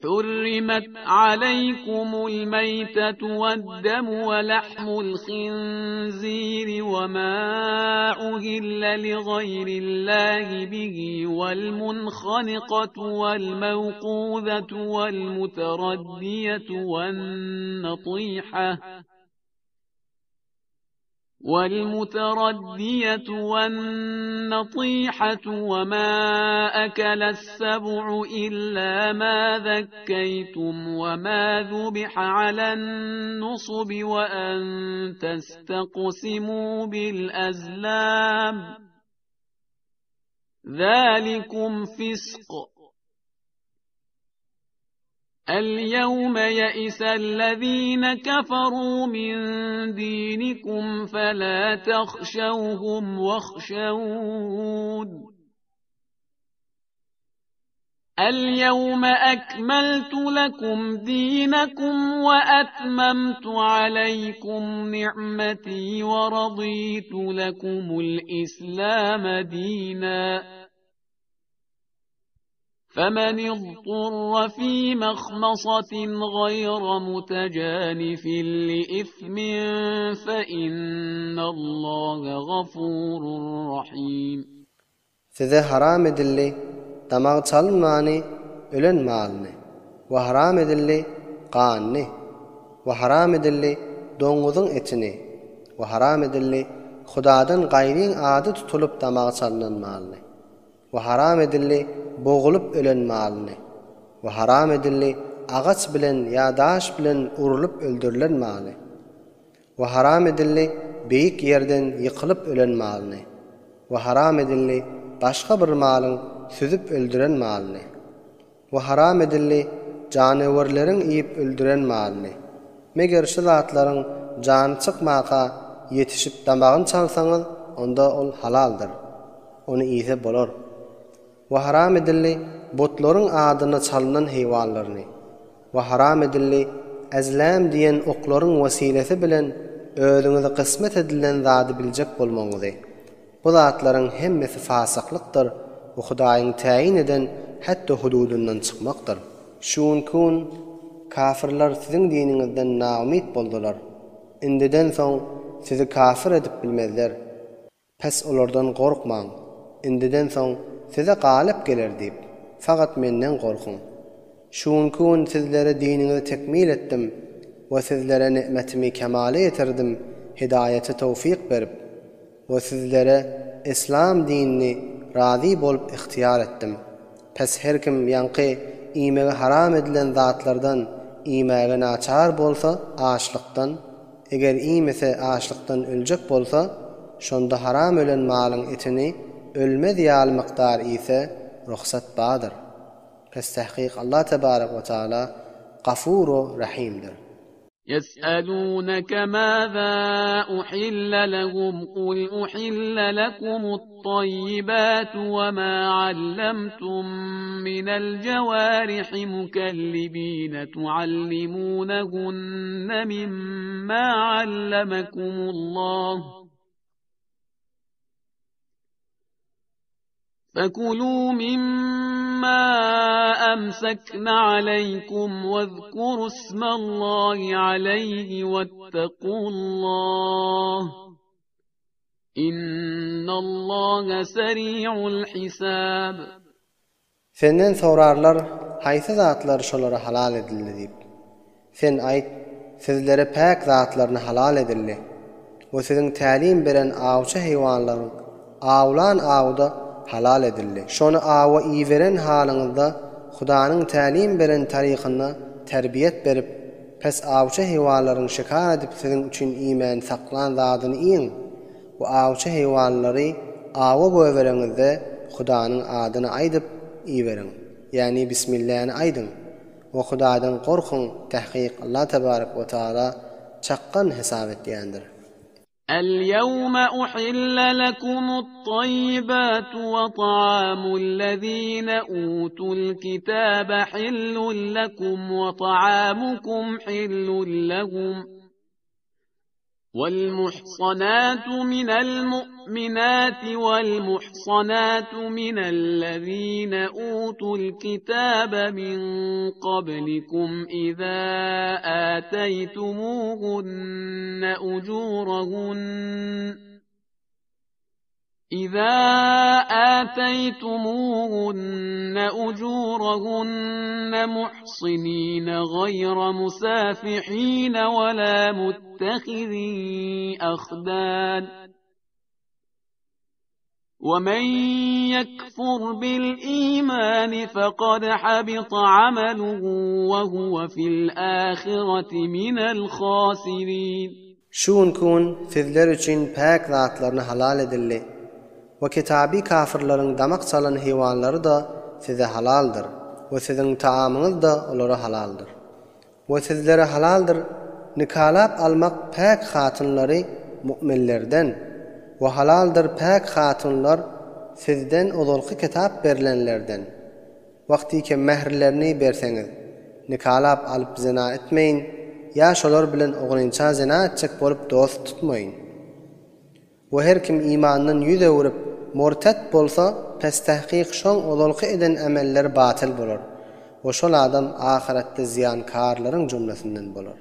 Hurrimet aleýkumul meýtetu wed-demu we lahmul hinziri we ma uhille li gaýrillahi bihi wal munhanikatu wal mewkuzatu wal muteraddiyatu wen natihah والمتردية والنطيحة وما أكل السبع إلا ما ذكيتم وما ذبح على النصب وأن تستقسموا بالأزلام ذلكم فسق اليوم يئس الذين كفروا من دينكم فلا تخشوهم واخشون اليوم أكملت لكم دينكم وأتممت عليكم نعمتي ورضيت لكم الإسلام ديناً فمن اضطر في مخمصة غير متجانف لإثم فإن الله غفور رحيم Size haram edildi damagy çalynmany ölen malyny, we haram edildi ganyny, we haram edildi doňňuzyň etini, we haram edildi Hudadan gaýryň ady tutulyp damagy çalynan malyny. We haram edildi bogulyp ölen malyny. We haram edildi agaç bilen ýa daş bilen urulyp öldürilen maly. We haram edildi beýik ýerden ýykylyp ölen malyny. We haram edildi başga bir malyň süzüp öldüren malyny. We haram edildi janawerleriň iýip öldüren malyny. Meger şu zatlaryň jany çykmaka ýetişip damagyny çalsaňyz, onda ol halaldyr. Ony iýse bolar. We haram edildi butlaryň adyna çalynan heýwanlaryny. We haram edildi ezläm diýen oklaryň wesilesi bilen özüňize kysmet edilen zady biljek bolmagyňyzy. Bu zatlaryň hemmesi fasyklykdyr we Hudaýyň täýin eden hetdi-hududyndan çykmakdyr. Şu günki gün kafyrlar siziň diniňizden naumyt boldular. Indiden soň sizi kafyr edip bilmezler. Pes olardan gorkmaň. Indiden soň size galyp geler diýip, fakat menden gorkuň. Şu günki gün sizlere diniňizi tekmil etdim we sizlere ni'metimi kemala ýetirdim, hidaýete towfyk berip. We sizlere Yslam dinini razy bolup ygtyýar etdim. Pes her kim ýaňky iýmegi haram edilen zatlardan iýmäge naçar bolsa açlykdan, eger iýmese açlykdan öljek bolsa, şonda haram ölen malyň etini ölmez ýaly mykdar iýse rugsat bardyr. Pes tahkyk Allah tebarek we taala Gafuru Rahimdir. يسألونك ماذا أحل لهم قل أحل لكم الطيبات وما علمتم من الجوارح مكلبين تعلمونهن مما علمكم الله فكلوا مما أمسكن عليكم واذكروا اسم الله عليه واتقوا الله إن الله سريع الحساب Senden sorarlar, haýsy zatlar şolara halal edildi diýip. Sen aýt, Sizlere päk zatlaryny halal edildi we siziň tälim beren awçy heýwanlaryň awlan awy-da halal edildi. Şony awa iberen halyňyzda Hudanyň tälim beren tarykynda terbiýet berip, pes awçy heýwanlaryň şikar edip siziň üçin iýmän saklan zadyny iýiň we awçy heýwanlary awa goýbereňizde Hudanyň adyny aýdyp iberiň, ýagny Bismilläni aýdyň. We Hudaýdan gorkuň, tahkyk Allah tebarek we taala çakgan hesap etýändir. El-ýewme uhille lekumut-taýýibatu we ta'amul-lezine utul-kitabe hillun lekum we ta'amukum hillun lehum. Wal-muhsanatu minal-mu'minati wal-muhsanatu minellezine utul-kitaba min qablikum iza ataytumuhunne ujurahunne إذا آتيتموهن أجورهن محصنين غير مسافحين ولا متخذي أخدان ومن يكفر بالإيمان فقد حبط عمله وهو في الآخرة من الخاسرين Şu günki gün sizler üçin päk zatlaryny halal edildi we kitaby kafyrlaryň damak çalan heýwanlary-da size halaldyr we siziň taamyňyz-da olara halaldyr. We sizlere halaldyr nikalap almak päk hatynlary mu'minlerden we halaldyr päk hatynlar sizden ozalky kitap berlenlerden. Wagtyke mährlerini berseňiz, nikalap alyp zyna etmeýin, ýa şolar bilen ogrynça zyna etjek bolup dost tutmaýyn. We her kim imandan ýüz öwrüp, murtet bolsa, pes tahkyk şoň ozalky eden emelleri batyl bolar we şol adam ahyretde zyýankarlaryň jümlesinden bolar.